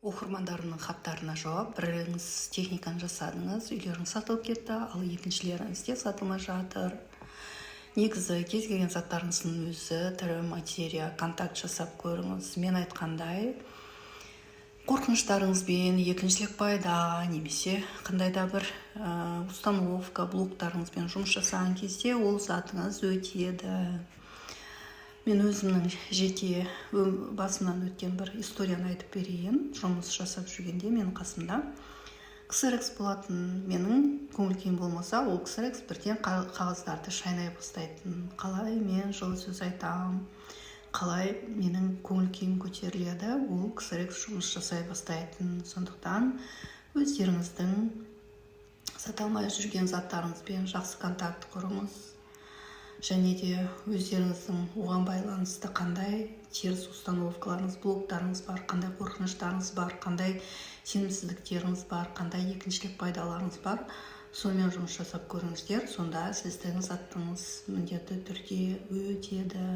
Оқырмандарымның хаттарына жауап: біріңіз техниканы жасадыңыз, үйлеріңіз сатылып кетті, ал екіншілеріңізде сатылмай жатыр. Негізі, кез келген заттарыңыздың өзі тірі материя. Контакт жасап көріңіз. Мен айтқандай, қорқыныштарыңызбен, екіншілік пайда немесе қандай да бір установка, блоктарыңызбен жұмыс жасаған кезде ол затыңыз өтеді. Мен өзімнің жеке басымнан өткен бір историяны айтып берейін. Жұмыс жасап жүргенде менің қасымда ксерокс болатын. Менің көңіл күйім болмаса, ол ксерокс бірден қағаздарды шайнай бастайтын. Қалай мен жылы сөз айтамын, қалай менің көңіл күйім көтеріледі, ол ксерокс жұмыс жасай бастайтын. Сондықтан өздеріңіздің сата алмай жүрген заттарыңызбен жақсы контакт құрыңыз және де өздеріңіздің оған байланысты қандай теріс установкаларыңыз, блоктарыңыз бар, қандай қорқыныштарыңыз бар, қандай сенімсіздіктеріңіз бар, қандай екіншілік пайдаларыңыз бар, сонымен жұмыс жасап көріңіздер. Сонда сіздің затыңыз міндетті түрде өтеді.